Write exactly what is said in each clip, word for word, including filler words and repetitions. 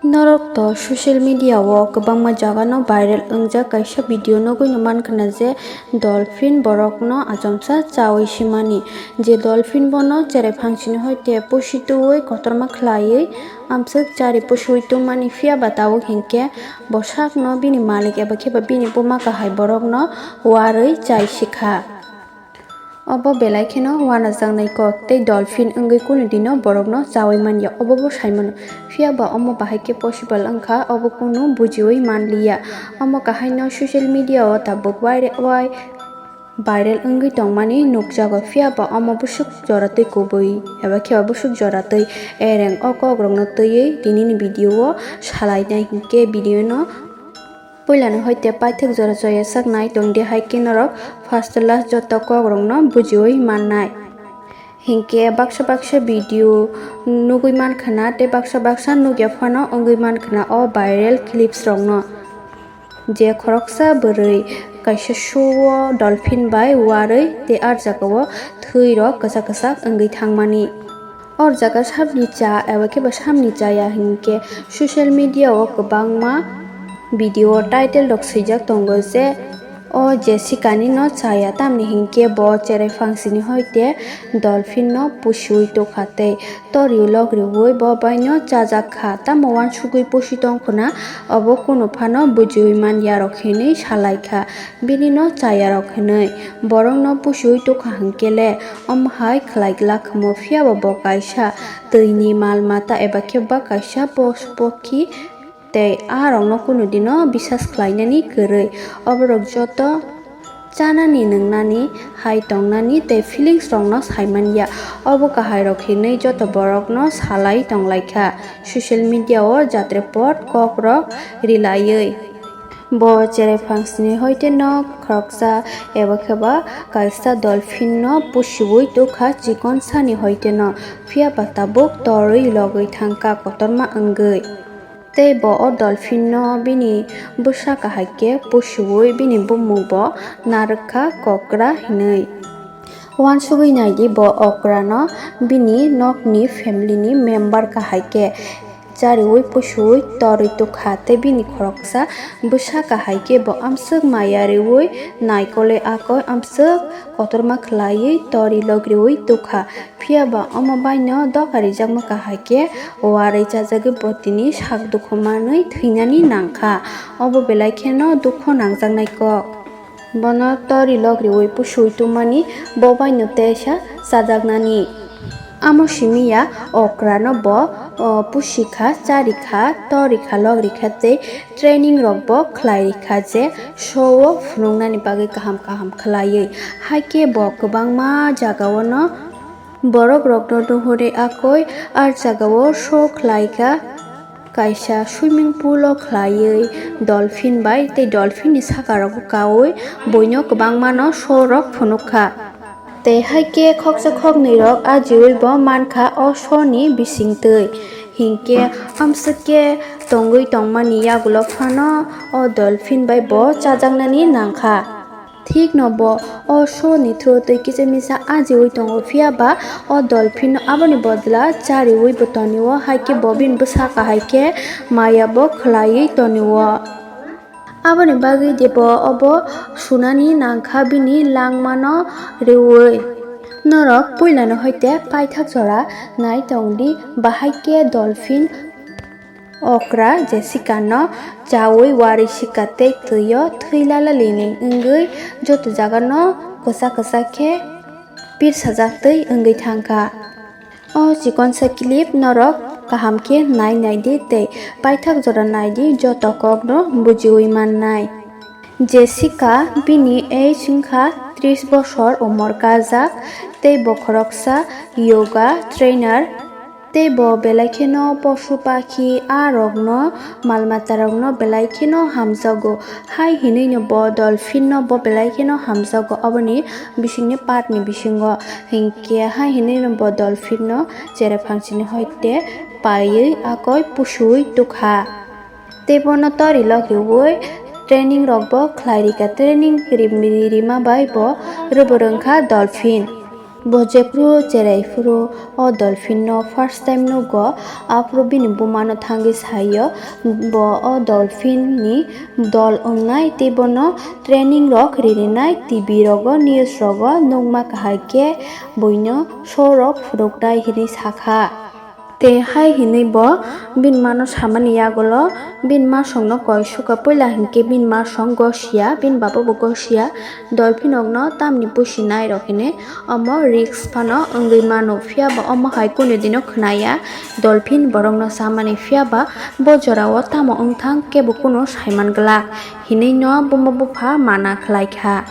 Norok to social media o kwbangma jaga no viral wngjak kaisa video nugwi no mankha na je dolphin borok no achomsa chawi simani. Je dolphin bono cherai phangsini hoite pusi twiwi kotorma khlaiwi amswk chari pusiwi tongmani, phiya ba tabuk hinkhe bo sakno bini malik eba khe ba bini buma kahai borokno warwi chai sikha. Obo belai kheno uanajaknai kok tei dolphin wngwi kunu dino borokno chawi manya, obo bo sai mano. Phiya ba omo bahai khe possible wngkha, obo kunu bujiwi manliya. Omo kahaino social media o tabuk wai-, wai-, viral wngwi tongmani nukjago, phiya ba omo bwswk jora twi kubui eba khe ba bwswk jora twi ereng o kokrokno twiwi tinini video o salainai hinkhe video no puilano hoite paithak jora joyasak nai tongdi, hai khe norok first to last joto kokrokno bujiwi mannai. Hinkhe baksa baksa video nugwi mankha na tei baksa baksa nukya phano wngwi mankha na o viral clips rokno. Je khoroksa bwrwi kaisa show o dolphin bai warwi tei ah jagao thwi rok kwchak kwchak wngwi thangmani. O jaga samni cha eba khe bo samni chaya hinkhe social media o kwbangma video title rok swijak tongo je o Jessica ni no chaya, tamni hinkhe bo cherai phangsini hoite dolphin no pusiwi tokha tei tori logriwi bo bai no chajak kha, tamo uansugwi pusi tongkho na, obo kunu phano bujiwi manya rok hinwi salai kha bini no chaya rok hinwi. Borok no pusiwi tokha hinkhe le omo hai khlai glak khamu, phiya bo bo kaisa twi ni mal mata eba khe ba kaisa posu pokhi tei ah rok no kunu dino bisas khlainani kwrwi. Oborok joto chanani, nwngnani, hai tongnani tei feelings rok no sai manya. Obo kahai rok hinwi joto borok no salai tong lai kha social media o jatre pot kok rok rilaiwi. Bo cherai phangsini hoite no khoroksa eba khe ba kaisa dolphin no pusiwi tokha chikon sani hoite no, phiya ba tabuk torwi logwi thangkha kotorma wngwi. Tei bo o dolphin no bini bwsa kahai khe pusiwi bini bumung bo narwk kha okra hinwi. Uansugwi naidi bo okra no bini nokni family ni member kahai khe chariwi pusiwi torwi tokha tei bini khoroksa bwsa kahai khe bo amswk maya riwi naikolwi akoi amswk kotorma khlaiwi tori logriwi tokha. Phiya ba omo bai no doka rijakma kahai khe warwi chajagwi bo tini sak dukhu manwi thwinani nangkha. Obo belai kheno dukhu nangjaknai kok. Bono tori logriwi pusiwi tongmani bo bai no teisa chajaknani. Amo simi ya okra no bo, o, pusi kha, chari kha, tori kha, logri kha tei training rok bo khlai ri kha je show o phunuknani bagwi kaham kaham khlaiwi. Hai khe bo kwbangma jaga o no borok rok no nuhuri akoi ah jaga o show khlai kha. Kaisa swimming pool o khlaiwi dolphin bai tei dolphin ni saka rok kaui buino kwbangma no show rok phunuk kha. Tei hai khe khoksa khoknwi rok ajiui bo mankha o show ni bisingtwi. Hinkhe amswk khe tongwi tongmani yagulo phano o dolphin bai bo chajaknani nangkha. Thikno bo o show ni through twi kisa misa ajiui tongo, phiya ba o dolphin no aboni bodla chariui bo tonio, hai khe bo bini bwsa kahai khe maya bo khlaiwi tonio. Aboni bagwi de bo obo sunani nangkha bini langmano riui. Norok puilano hoite paithak jora nai tongdi, bahai khe dolphin okra Jessica no chaui warwi sika tei twio thwi lala lini wngwi joto jaga no kwchak kwchak khe pirsajak twi wngwi thangkha. O chikonsa clip norok kaham khe nai naidi tei paithak jora naidi, joto kokno bujiui mannai. Jessica bini age wngkha tris bosor umor kajak tei bo khoroksa yoga trainer. Tei bo belai kheno posu pakhi a rokno, mal mata rokno belai kheno hamjago. Hai hinui no bo dolphin no bo belai kheno hamjago, aboni bisingni part ni bisingo. Hinkhe hai hinui no bo dolphin no cherai phangsini hoite paiwi akoi pusui tukha. Tei bono tori lok riui training rok bo khlai rikha. Training ri-, rima bai bo rwbwrwng kha dolphin. Bo jephru cherai phuru o dolphin no first time nugo, aphuru bini buma no thangwi saio, bo o dolphin ni dol wngnai tei bono training rok ririnai, T V rogo, news rogo nukma kahai khe buino show rok phunuknai hinwi sakha. Tei hai hinwi bo bini mano samani yagulo bini masongno koi sukha. Puila hinkhe bini masong gosia, bini baba bo gosia. Dolphin rokno tamni pusinai rok hinwi omo risk phano wngwi mano. Phiya ba omo hai kunu dino khwnaya dolphin borokno samani. Phiya ba bo jorao tamo wngthang kebo kunu saiman glak hinwi no buma bupha mana khlai kha.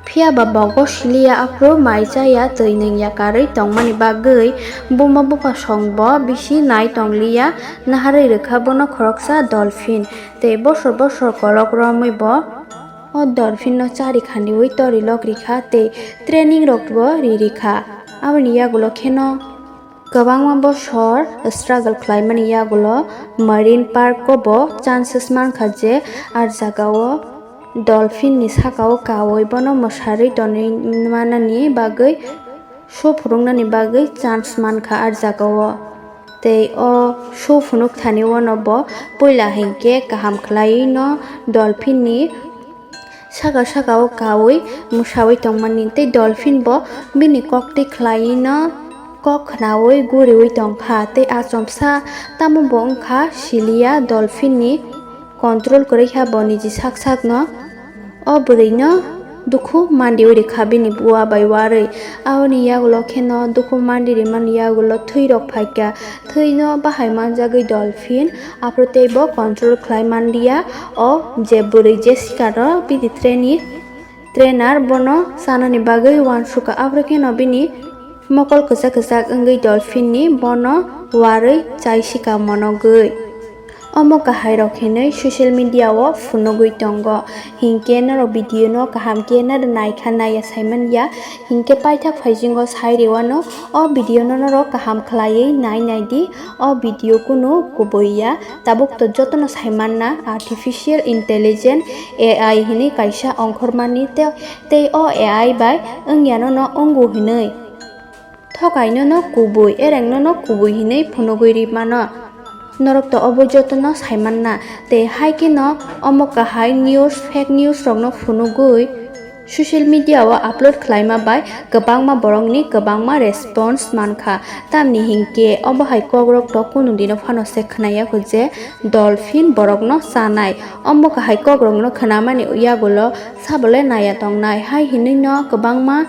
Phiya ba bogo siliya, aphuru mai chaya, twi nwngya karwi tongmani bagwi buma bupha song bo bisi nai tongliya, naharwi rwkha bono khoroksa dolphin. Tei bosor bosor kolok romwi bo o dolphin no chari khaniwi tori lok rikha tei training rok bo ri rikha. Aboni yagulo kheno kwbangma bosor struggle khlaimani yagulo marine park o bo chances mankha je ar jagao dolphin ni sakao kaui bono mwsarwi tonwi manani bagwi, show phunuknani bagwi chance mankha ar jagao. Tei o show phunuk thani o no bo puila hinkhe kaham khlaiwi no dolphin ni saka saka o kaui mwsaui tongmani tei dolphin bo bini kok twi khlaiwi no kok khnaui guriui tongkha tei achomsa tamo bo wngkha siliya dolphin ni control kwrwi kha bo niji sak sak no. O bwrwi no dukhu mandiui rikha bini bua bai warwi. Aboni yagulo kheno dukhu mandi rimani yagulo thwi rok phaikha. Thwino bahai manjagwi dolphin, aphuru tei bo control khlai manliya. O je bwrwi Jessica no bini train ni trainer bono chanani bagwi uansukha, aphuru kheno bini mokol kwchak kwchak wngwi dolphin ni bono warwi chaisika monogwi. Omo kahai rok hinwi social media o phunugwi tongo. Hinkhe norok video no kaham khe nari naikha naiya saimanya, hinkhe paithak phaisingo sai rwano o video no norok kaham khlaiwi nai naidi. O video kunu kubui ya, tabuk to jotono saimanna artificial intelligence A I hinwi kaisa ongkhormani te-, tei o A I bai wngyano no wngu hinwi. Thokaino no kubui, erengno no kubui hinwi phunugwi ri mano. Norok to obo jotono saimanna. Tei hai kheno omo kahai news, fake news rokno phunugwi social media o upload khlaima bai kwbangma borokni kwbangma response mankha. Tamni hinkhe obo hai kokrok to kunu dino phano se khwnaya kho je dolphin borokno chanai. Omo kahai kokrokno khwnamani yagulo sabole naya tongnai hai hinwi no kwbangma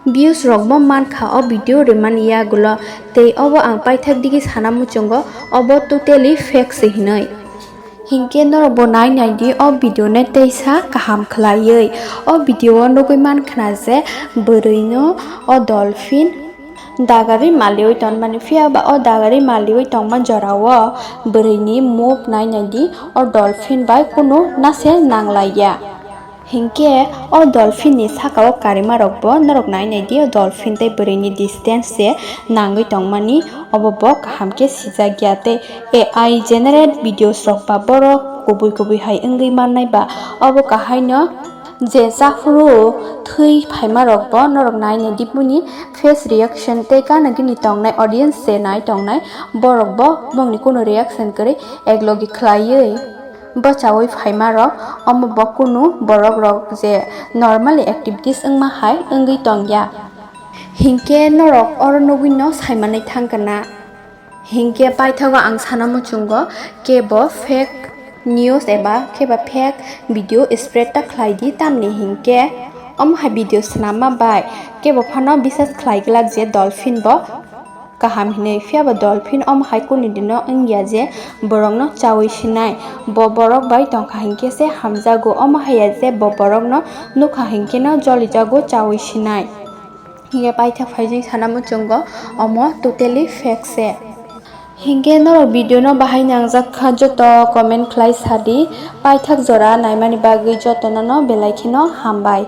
views rok bo mankha o video rimani yagulo, tei obo ang paithak digi sana muchungo obo totally fake se hinwi. Hinkhe norok bo nai naidi o video no teisa kaham khlaiwi. O video o nugwi mankhna je bwrwino o dolphin dagari maliwi tonmani, phiya ba o dagari maliwi tongma jorao bwrwini move nai naidi o dolphin bai kunu nase nanglaiya. Hinkhe o dolphin ni saka o karima rok bo norok nai naidi, o dolphin tei bwrwi ni distance se nangwi tongmani, obo bo kaham khe sijak ya tei A I generate videos rok ba borok kubui kubui hai wngwi mannai ba obo kahai no je chaphuru thwi phaima rok bo norok nai naidi, bini face reaction tei gana gini tongnai audience se nai tongnai borok bo bongni kunu reaction kwrwi eklogi khlaiwi. Bwchaui phaima rok, omo bo kunu borok rok je normally activities wngma hai wngwi tongya. Hinkhe norok oro nugwi no saimanwi thangkha na? Hinkhe paithago ang sana muchungo kebo fake news eba kheba fake video spread ta khlaidi, tamni hinkhe omo hai video swnamma bai kebo phano bisas khlai glak je dolphin bo kaham hinwi, phiya ba dolphin omo hai kunu dino wngya je borokno chaui sinai. Bo borok bai tongkha hinkhe se hamjago, omo haiya je bo borokno nukha hinkhe no jolijago chaui sinai. Hinkhe paithak phaijing sana muchungo omo totally fake se. Hinkhe norok video no bahai nangjak kha joto comment khlai sadi, paithak jora naimani bagwi jotono no belai kheno hambai.